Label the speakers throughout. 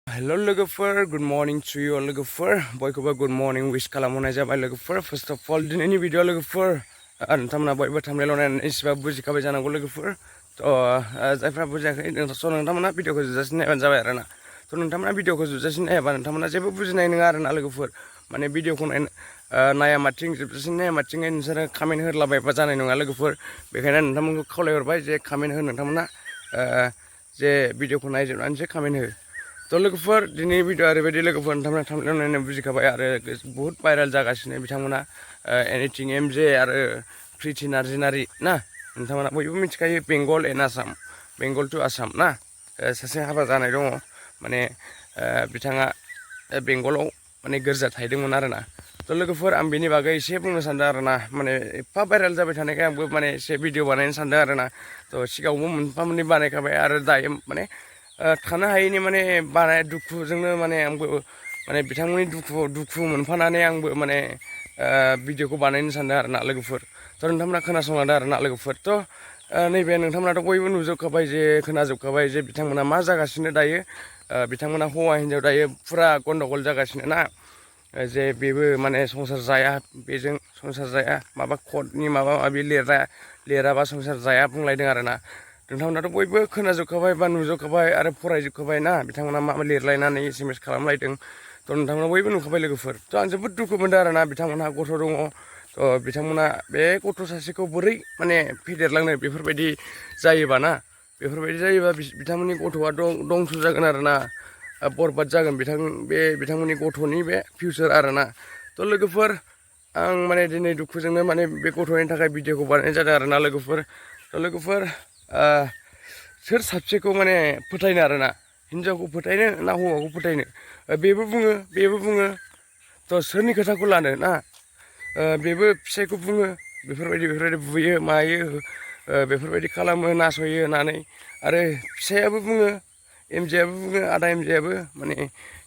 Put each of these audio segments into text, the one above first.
Speaker 1: Hello logofer, good morning to you logofer. Bयखौबो good morning wish खालामहरनाय जाबाय लोगोफोर. First of all दिनैनि video लोगोफोर नोंथांमोना बयबो थाम्बनेइलाव नायनानै एसेबाबो बुजिखाबाय जानांगौ लोगोफोर. जायफ्रा बुजियाखै नोंथांमोना भिडिअखौ जोबजासिम नायबानो जाबाय आरोना. नोंथांमोना भिडिअखौ जोबजासिम नायाबा नोंथांमोना जेबो बुजिनाय नङा आरोना लोगोफोर. माने भिडिअखौ नाया माथिं जोबजासिम नाया माथिंहाय नोंसोरो कमेन्ट होलाबायबा जानाय नङा लोगोफोर. बेखायनो नोंथांमोनखौ खावलायहरबाय जे कमेन्ट हो नोंथांमोना जे भिडिअखौ नायजोबनानैसो कमेन्ट हो. तो लोगोफोर दिनै भिडिअ ओरैबायदि लोगोफोर नोंथांमोना थाम्बनेइलाव नायनानै बुजिखाबाय आरो बुहुत भाइरेल जागासिनो बिथांमोना एनिथिं एमजे आरो प्रिति नार्जारि ना नोंथांमोना बयबो मिथिखायो बेंगल एन्ड आसाम बेंगल टु आसाम ना सासे हाबा जानाय दङ माने बिथाङा बेंगलाव माने गोरजा थाहैदोंमोन आरोना. तो लोगोफोर आं बेनि बागै एसे बुंनो सानदों आरोना माने एफा भाइरेल जाबाय थानायखाय आंबो माने एसे भिडिअ बानायनो सानदों आरोना. तो सिगाङावबो मोनफा मोननै बानायखाबाय आरो दायो माने थानो हायैनि माने दुखुजोंनो माने आंबो माने बिथांमोननि दुखु मोनफानानै आंबो माने भिडिअखौ बानायनो सानदों आरोना लोगोफोर. तो नोंथांमोना खोनासंलांदो आरोना लोगोफोर. तो नैबे नोंथांमोनाथ' बयबो नुजोबखाबाय जे खोनाजोबखाबाय जे बिथांमोना मा जागासिनो दायो. बिथांमोना हौवा हिन्जाव दायो फुरा गन्डगल जागासिनो ना. जे बेबो माने संसार जाया बेजों संसार जाया माबा कर्टनि माबा माबि लिराबा संसार जाया बुंलायदों आरोना. नोंथांमोनाथ' बयबो खोनाजोबखाबाय बा नुजोबखाबाय आरो फरायजोबखाबाय ना बिथांमोना मा लिरलायनानै SMS खालामलायदों. तो नोंथांमोना बयबो नुखाबाय लोगोफोर. तो आं जोबोद दुखु मोनदों आरोना बिथांमोनहा गथ' दङ. तो बिथांमोना बे गथ' सासेखौ बोरै माने फेदेरलांनो बेफोरबायदि जायोबा ना बेफोरबायदि जायोबा बिथांमोननि गथ'आ दंस' जागोन आरोना. बरबाद जागोन बिथांमोननि गथ'नि बे फिउचार आरोना. तो लोगोफोर आं माने दिनै दुखुजोंनो माने बे गथ'नि थाखाय भिडिअखौ बानायनाय जादों आरोना लोगोफोर. तो लोगोफोर सोर साबसेखौ माने फोथायनो आरोना हिन्जावखौ फोथायनो ना हौवाखौ फोथायनो बेबो बुङो तो सोरनि खोथाखौ लानो ना बेबो फिसायखौ बुङो बेफोरबायदि बुयो मायो बेफोरबायदि खालामो नासयो होननानै आरो फिसायाबो बुङो एमजेआबो बुङो आदा एमजेआबो माने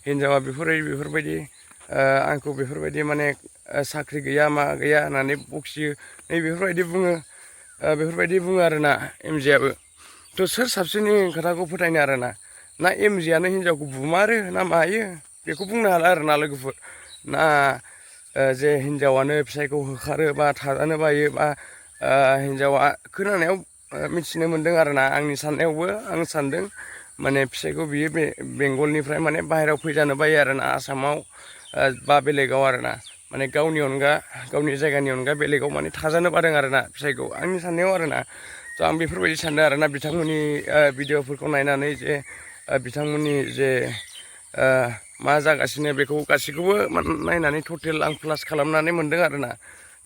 Speaker 1: हिन्जावा बेफोरबायदि आंखौ बेफोरबायदि माने साख्रि गैया मा गैया होननानै बखियो नै बेफोरबायदि बुङो आरोना एमजेआबो. तो सोर साबसिननि खोथाखौ फोथायनो आरोना ना एमजेआनो हिन्जावखौ बुमारो ना मायो बेखौ बुंनो हाला आरोना लोगोफोर. ना जे हिन्जावानो फिसायखौ होखारो बा थाजानो बायो बा हिन्जावा खोनानायाव मिथिनो मोन्दों आरोना आंनि साननायावबो आं सानदों माने फिसायखौ बियो बेंगलनिफ्राय माने बाहेरायाव फैजानो बायो आरोना आसामाव बा बेलेगाव आरोना माने गावनि जायगानि अनगा बेलेगाव माने थाजानो बादों आरोना फिसायखौ आंनि साननायाव आरोना. तो आं बेफोरबायदि सानदों आरोना बिथांमोननि भिडिअफोरखौ नायनानै जे बिथांमोननि जे मा जागासिनो बेखौ गासैखौबो नायनानै टटेल आं प्लास खालामनानै मोनदों आरोना.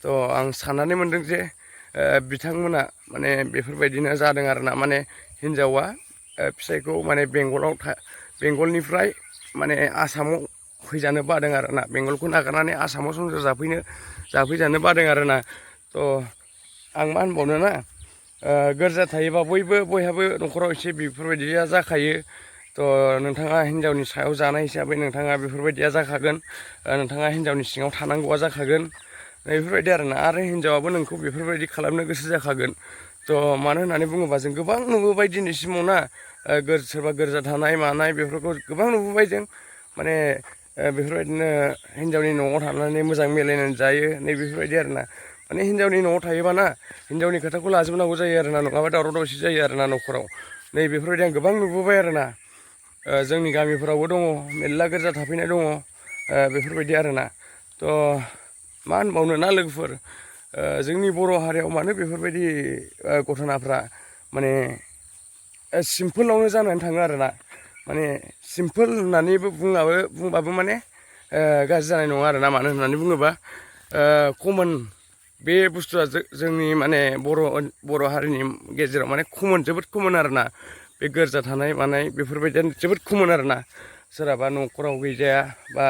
Speaker 1: तो आं साननानै मोनदों जे बिथांमोना माने बेफोरबायदिनो जादों आरोना माने हिन्जावा फिसायखौ माने बेंगलनिफ्राय माने आसामाव फैजानो बादों आरोना बेंगलखौ नागारनानै आसामाव संसार जाफैजानो बादों आरोना. तो आं मा होनबावनो ना गोरजा थायोबा बयहाबो न'खराव एसे बेफोरबायदिया जाखायो. तो नोंथाङा हिन्जावनि सायाव जानाय हिसाबै नोंथाङा बेफोरबायदिया जाखागोन नोंथाङा हिन्जावनि सिङाव थानांगौआ जाखागोन बेफोरबायदि आरोना आरो हिन्जावाबो नोंखौ बेफोरबायदि खालामनो गोसो जाखागोन. तो मानो होननानै बुङोबा जों गोबां नुबोबाय दिनैसिमाव ना सोरबा गोरजा थानाय मानाय बेफोरखौ गोबां नुबोबाय जों माने बेफोरबायदिनो हिन्जावनि न'आव थानानै मोजां मिलायनानै जायो नै बेफोरबायदि आरोना. माने हिन्जावनि न'आव थायोबा ना हिन्जावनि खोथाखौ लाजोबनांगौ जायो आरोना नङाबा दावराव दावसि जायो आरोना न'खराव नै बेफोरबायदि आं गोबां नुबोबाय आरोना. जोंनि गामिफोरावबो दङ मेरला गोरजा थाफैनाय दङ बेफोरबायदि आरोना. तो मा होनबावनो ना लोगोफोर जोंनि बर' हारियाव मानो बेफोरबायदि घटनाफ्रा माने सिम्पोलावनो जानानै थाङो आरोना माने सिम्पोल होननानैबो बुंबाबो माने गाज्रि जानाय नङा आरोना मानो होननानै बुङोबा कमन बे बुस्थुआ जोंनि माने बर' हारिनि गेजेराव माने जोबोद कमन आरोना बे गोरजा थानाय मानाय बेफोरबायदियानो जोबोद कमन आरोना. सोरहाबा न'खराव गैजाया बा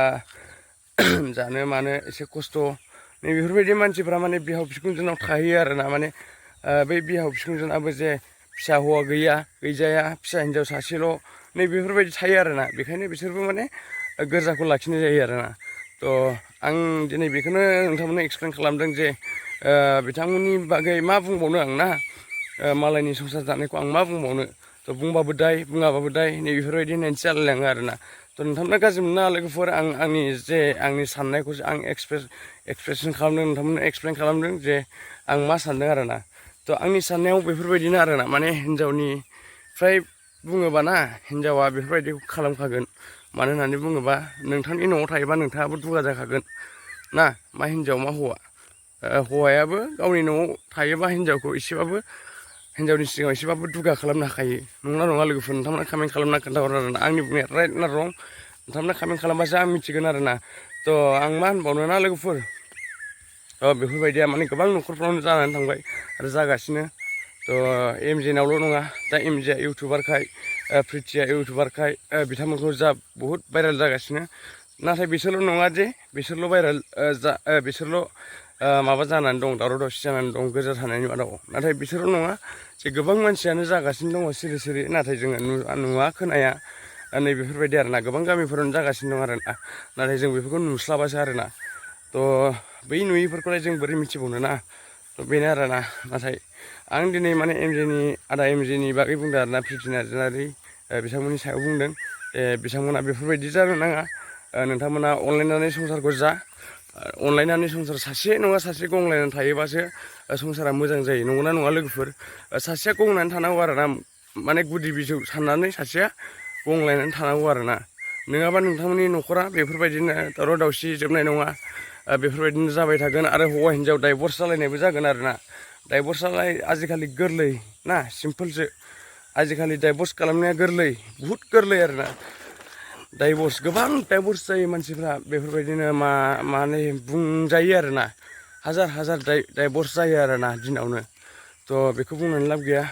Speaker 1: जानो मानो एसे खस्थ' नै बेफोरबायदि मानसिफ्रा माने बिहाव बिखुनजोनाव थाहैयो आरोना माने बै बिहाव बिखुनजोनाबो जे फिसा हौवा गैजाया फिसा हिन्जाव सासेल' नै बेफोरबायदि थायो आरोना बेखायनो बिसोरबो माने गोरजाखौ लाखिनाय जायो आरोना. तो आं दिनै बेखौनो नोंथांमोननो एक्सप्लेन खालामदों जे बिथांमोननि बागै मा बुंबावनो आं ना मालायनि संसार जानायखौ आं मा बुंबावनो. तो बुंबाबो दाय बुङाबाबो दाय नै बेफोरबायदि होननानैसो जालायलाङो आरोना. थ' नोंथांमोना गाज्रि मोननो नाङा लोगोफोर आंनि साननायखौसो आं एक्सप्रेसन खालामदों नोंथांमोननो एक्सप्लेन खालामदों जे आं मा सानदों आरोना थ' आंनि साननायाव बेफोरबायदिनो आरोना माने हिनजावनिफ्राय बुङोबा ना हिनजावा बेफोरबायदिखौ खालामखागोन मानो होननानै बुङोबा नोंथांनि न'आव थायोबा नोंथाङाबो दुगा जाखागोन ना मा हिनजाव मा हौवा हौवायाबो गावनि न'आव थायोबा हिनजावनि सिगाङाव एसेबाबो दुगा खालामनो हाखायो नंगौना नङा लोगोफोर नोंथांमोना कमेन्ट खालामना खोन्थाहर आरोना आंनि बुंनाया राइट ना रं नोंथांमोना कमेन्ट खालामबासो आं मिथिगोन आरोना थ' आं मा होनबावनो ना लोगोफोर बेफोरबायदिया माने गोबां न'खरफ्रावनो जानानै थांबाय आरो जागासिनो थ' एमजेनावल' नङा दा एमजेआ इउटुबारखाय प्रिथिया इउटुबारखाय बिथांमोनखौ जा बहुद भाइरेल जागासिनो नाथाय बिसोरल' नङा जे बिसोरल' भाइरेल बिसोरल' माबा जानानै दं दावराव दावसि जानानै दं गोजा थानायनि मादाव नाथाय बिसोरल' नङा जे गोबां मानसियानो जागासिनो दङ सिरि सिरि नाथाय जोङो नुवा खोनाया नै बेफोरबायदि आरोना गोबां गामिफोरावनो जागासिनो दं आरोना नाथाय जों बेफोरखौ नुस्लाबासो आरोना थ' बै नुयिफोरखौलाय जों बोरै मिथिबावनो ना थ' बेनो आरोना नाथाय आं दिनै माने आदा एमजेनि बागै बुंदों आरोना प्रिति नार्जारि बिथांमोननि सायाव बुंदों बिथांमोना बेफोरबायदि जानो नाङा नोंथांमोना अनलायनानै संसारखौ अनलायनानै संसार सासे नङा सासे गंलायनानै थायोबासो संसारा मोजां जायो नंगौना नङा लोगोफोर सासेया गंनानै थानांगौ आरोना माने गुदि बिजौ साननानै सासेया गंलायनानै थानांगौ आरोना नङाबा नोंथांमोननि न'खरा बेफोरबायदिनो दावराव दावसि जोबनाय नङा बेफोरबायदिनो जाबाय थागोन आरो हौवा हिनजाव डाइभर्स जालायनायबो जागोन आरोना डाइभर्सआलाय आजिखालि गोरलै ना सिम्पोलसो आजिखालि डाइभर्स खालामनाया गोरलै बुहुद गोरलै आरोना गोबां डाइभर्स जायो मानसिफ्रा बेफोरबायदिनो माने बुंजायो आरोना हाजार डाइभर्स जायो आरोना दिनावनो थ' बेखौ बुंनानै लाब गैया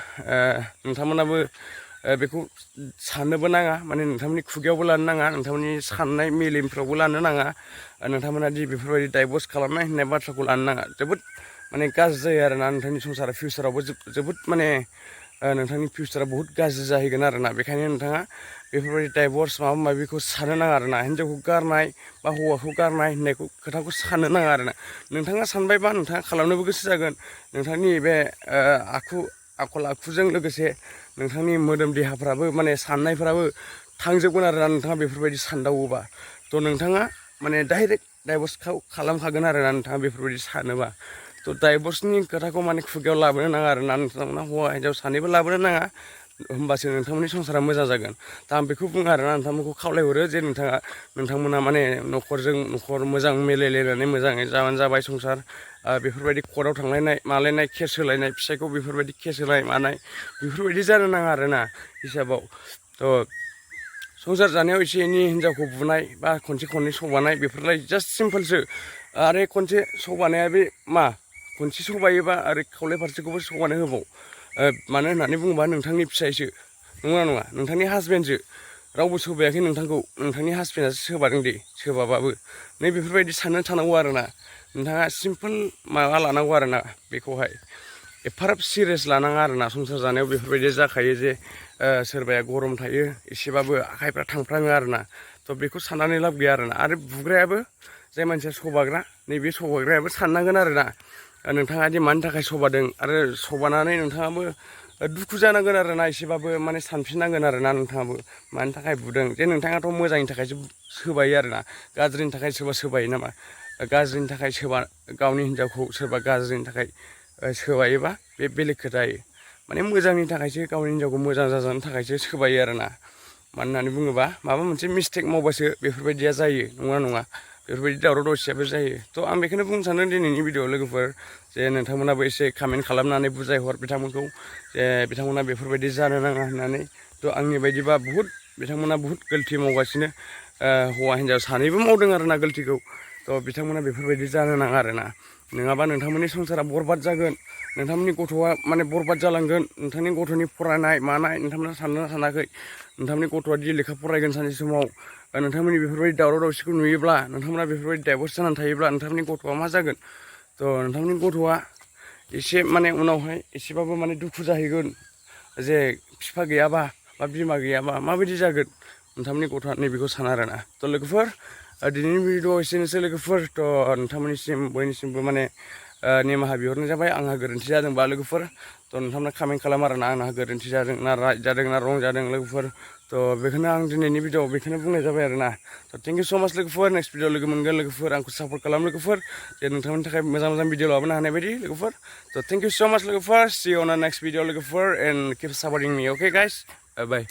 Speaker 1: नोंथांमोनाबो बेखौ साननोबो नाङा माने नोंथांमोननि खुगायावबो लानो नाङा नोंथांमोननि साननाय मेलेमफ्रावबो लानो नाङा नोंथांमोना दि बेफोरबायदि डाइभर्स खालामनाय होननाय बाथ्राखौ लानो नाङा जोबोद माने गाज्रि जायो आरोना नोंथांनि संसारा फिउचारावबो जोबोद माने नोंथांनि फिउचारा बुहुद गाज्रि जाहैगोन आरोना बेखायनो नोंथाङा बेफोरबायदि डाइभर्स माबा माबिखौ साननो नाङा आरोना हिनजावखौ गारनाय बा हौवाखौ गारनाय होननायखौ खोथाखौ साननो नाङा आरोना नोंथाङा सानबायबा नोंथाङा खालामनोबो गोसो जागोन नोंथांनि बे आखल आखुजों लोगोसे नोंथांनि मोदोम देहाफ्राबो माने साननायफ्राबो थांजोबगोन आरोना नोंथाङा बेफोरबायदि सानदावोबा थ' नोंथाङा माने डाइरेक्ट डाइभर्सखौ खालामखागोन आरोना नोंथाङा बेफोरबायदि सानोबा थ' डाइभर्सनि खोथाखौ माने खुगायाव लाबोनो नाङा आरोना नोंथांमोना हौवा हिनजाव सानैबो लाबोनो नाङा होमबासो नोंथांमोननि संसारा मोजां जागोन दा आं बेखौ बुङो आरोना नोंथांमोनखौ खावलायहरो जे नोंथांमोना माने न'खरजों न'खर मोजां मिलायलायनानै मोजाङै जाबानो जाबाय संसार बेफोरबायदि कर्टआव थांलायनाय मालायनाय केस होलायनाय फिसायखौ बेफोरबायदि केस होलाय मानाय बेफोरबायदि जानो नाङा आरोना हिसाबाव थ' संसार जानायाव एसे एनै हिनजावखौ बुनाय बा खनसे खननै सौबानाय बेफोरलाय जास्ट सिम्पोलसो आरो खनसे सौबानाया बे खनसे सौबायोबा आरो खावलाय फारसेखौबो सौबानो होबाव मानो होननानै बुङोबा नोंथांनि फिसायसो नङा नोंथांनि हासबेन्डसो रावबो सोबायाखै नोंथांखौ नोंथांनि हासबेन्डआसो सोबादों दे सोबाबाबो नै बेफोरबायदि साननो थानांगौ आरोना नोंथाङा सिम्पोल माबा लानांगौ आरोना बेखौहाय एफाराब सिरियास लानाङा आरोना संसार जानायाव बेफोरबायदि जाखायो जे सोरबाया गरम थायो एसेबाबो आखाइफ्रा थांफ्राङो आरोना थ' बेखौ साननानै लाब गैया आरोना आरो बुग्रायाबो जाय मानसिया सौबाग्रा नैबे सौबाग्रायाबो साननांगोन आरोना नोंथाङा दि मानि थाखाय सौबादों आरो सौबानानै नोंथाङाबो दुखु जानांगोन आरोना एसेबाबो माने सानफिननांगोन आरोना नोंथाङाबो मानि थाखाय बुदों जे नोंथाङाथ' मोजांनि थाखायसो सोबायो आरोना गाज्रिनि थाखाय सोरबा सोबायो नामा गाज्रिनि थाखाय सोरबा गावनि हिनजावखौ सोरबा गाज्रिनि थाखाय सोबायोबा बे बेलेग खोथा माने मोजांनि थाखायसो गावनि हिनजावखौ मोजां जाजानो थाखायसो सोबायो आरोना मानो होननानै बुङोबा माबा मोनसे मिस्टेक मावबासो बेफोरबायदिया जायो नङा बेफोरबायदि दावराव दावसियाबो जायो थ' आं बेखौनो बुंनो सानदों दिनैनि भिडिअ'आव लोगोफोर जे नोंथांमोनाबो एसे कमेन्ट खालामनानै बुजायहर बिथांमोनखौ जे बिथांमोना बेफोरबायदि जानो नाङा होननानै थ' आंनि बायदिबा बिथांमोना बुहुद गलति मावगासिनो हौवा हिनजाव सानैबो मावदों आरोना गलतिखौ थ' बिथांमोना बेफोरबायदि जानो नाङा आरोना नङाबा नोंथांमोननि संसारा बरबाद जागोन नोंथांमोननि गथ'आ माने बरबाद जालांगोन नोंथांनि गथ'नि फरायनाय मानाय नोंथांमोना साननो सानाखै नोंथांमोननि गथ'आ दि लेखा फरायगोन सानसे समाव नोंथांमोननि बेफोरबायदि दावराव दावसिखौ नुयोब्ला नोंथांमोना बेफोरबायदि डाइभर्स जानानै थायोब्ला नोंथांमोननि गथ'आ मा जागोन थ' नोंथांमोननि गथ'आ एसे माने उनावहाय एसेबाबो माने दुखु जाहैगोन जे बिफा गैयाबा बा बिमा गैयाबा माबायदि जागोन नोंथांमोननि गथ'आ नैबेखौ साना आरोना थ' लोगोफोर दिनैनि भिडिअ'आव एसेनोसै लोगोफोर थ' नोंथांमोननिसिम बयनिसिमबो माने निमाहा बिहरनाय जाबाय आंहा गोरोन्थि जादोंबा लोगोफोर थ' नोंथांमोना कमेन्ट खालाम आरोना आंहा गोरोन्थि जादों ना राइट जादों ना रं जादों लोगोफोर थ' बेखौनो आं दिनैनि भिडिअ'आव बेखौनो बुंनाय जाबाय आरोना थ' थेंक इउ स' माच लोगोफोर नेक्स्ट भिडिअ लोगो मोनगोन लोगोफोर आंखौ सापर्ट खालाम लोगोफोर जे नोंथांमोननि थाखाय मोजां मोजां भिडिअ लाबोनो हानाय बायदि लोगोफोर थ' थेंक इउ स' माच लोगोफोर सि इउ अन नेक्स्ट भिडिअ लोगोफोर एन्ड किप सापर्टिं मि अके गाइस बाय बाय